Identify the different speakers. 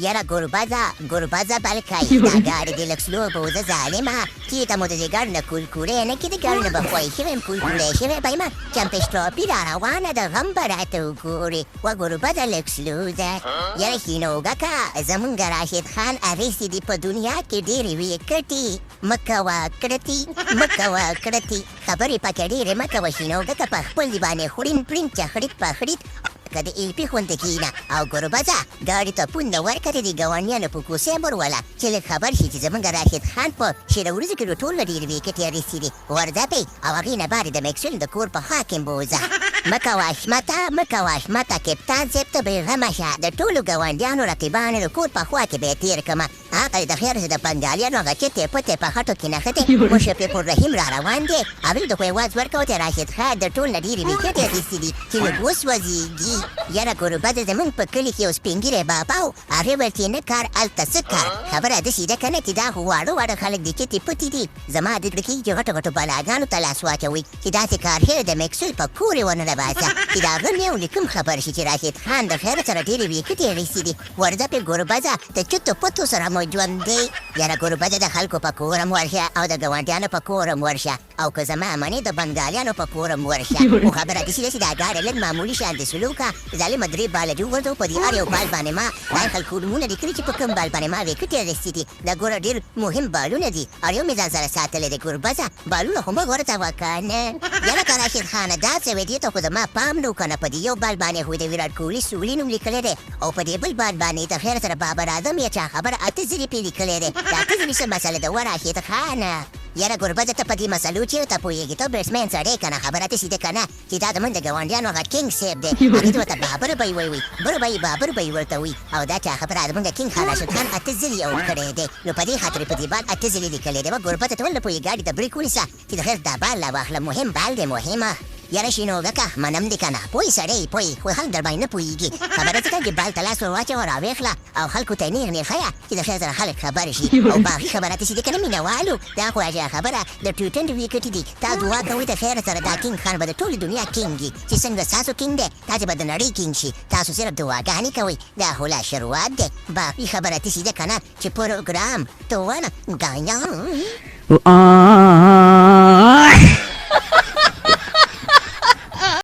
Speaker 1: یاره ګربزه ګربزه بلکای دا ګاډی دې لږ سلو بوځه ظالمه چیرته مو د ځیګر نه کولکولی نه کې د ګاډي نه به خوی شوی یم کولکولی شوی به یم چمپیش ټراپي را روانه ده غم به راته وګورې وه ګربزه لږ سلو ځه یاره شینوګکه زمونږ راشد خان اغیستې دي په دنیا کې ډېرې ویکټې مه کوه کړتي مه کوه کړتي خبرې پکې ډېرې مه کوه شینوګکه په خپل دي باندې خړین پړین چخړیت پخړیت که د ایپي خوند کینه او ګربزه ګاډي ته پونده ورکه د دې ګاونډیانو په کوڅې مور وله چې لږ خبر شي چې زمونږ راشد خان په شله ورځو کې له ټولو نه ډېرې ویکټې اخیستې دي ورځه پې او هغې نه بعد د میکسویل د کور په خوا کې بوځه. مه کوه حشمته مه کوه حشمته کپتان صیب ته بې غمه شه د ټولو ګاونډیانو رقیبانو د کور په خوا کې به یې تېر کړم هغه د خیر د بنګالیانو هغه چتې پتې په خټو کې نښتې مشفق الرحیم را روان دی هغوی ته خو یې واز ورکاوه چې راشد خان د ټول نه ډېرې ویکټې اخیستې دي چې لږ وسوځېږي. یاره ګربزه زمونږ په کلي کې یو سپین ږیری بابا و هغې ویل چې نه کار هلته څه کار خبره داسې ده که نه چې دا خو واړه واړه خلک دي چتې پتې دي زما د زړه کېږي چې غټو غټو بلاګانو ته لاس واچوئ چې داسې کار هېره د میکسویل په کور یې ونه باسه چې د هغه میو له کوم خبر شي چې راشد خان د خیره سره ډېرې ویکټې اخیستې دي. ورځه پې ګربزه د چتو پتو سره مو ژوند دی. یاره ګربزه د خلکو په کور هم ورشه او د ګاونډیانو په کور هم ورشه او که زما منې د بنګالیانو په کور هم ورشه خو خبره داسې ده چې دا ګاډی لږ معمولي شان دې سلو که ظالمه درې باله دې وغورځوه په دې هر یو بال باندې ما دا خلکو نومونه لیکلي چې په کوم بال باندې ما ویکټې اخیستې دي دا ګوره ډېر مهم بالونه دي هر یو مې ځان سره ساتلی دی ګربزه بالونه خو مه غورځوه که نه یاره که راشد خانه دا څه وې دې ته خو زما پام نه و که نه په دې یو بال باندې خو د ویراټ کوهلي سولي نوم لیکلی دی او په دې بل بال باندې د خیر سره بابر اعظم یا چا خبره 8 ځلې پرې لیکلی دی دا 8 ځلې څه مسله ده وه راشد خانه. یاره ګربزه ته په دې مسلو چېرته پوهېږې ته بیټسمین سړی که نه خبره داسې ده که نه چې دا زمونږ د ګاونډیانو هغه کینګ صیب دی هغه ته ورته بابر به وی وی بر به بابر به ورته وی او دا چا خبره زمونږ کینګ خان راشد خان 8 ځلې اوټ کړی دی نو په دې خاطر په دې بال 8 ځلې لیکلی دی وه ګربزه ته ولې نه پوهېږې ګاډي ته بریک ونیسه چې د خیر دا بال لا واخله مهم بال دی مهمه. یاره شینوګکه منم دې کنه پوه سړی یې پوه خو خلک درباندې نه پوهیږي خبره ځکه چې بال ته لاس ور واچوه راویې او خلکو ته یې نیغ نیغ ښیه چې د خیر سره خلک خبر شي او باقي خبره تاسې دې کنه مینه والو دا خو عجیبه خبره د ټي ټوینټي ویکټې دي تا دعا کوئ د خیره سره دا کینګ خان به د ټولې دنیا کینګ وي چې څنګه ستاسو کینګ دی تاسې به د نړۍ کینګ شي تاسو صرف دعاګانې کوئ دا خو لا شروعات دی باقي خبره تاسې ده کنه چې پروګرام ته ونه ګایا.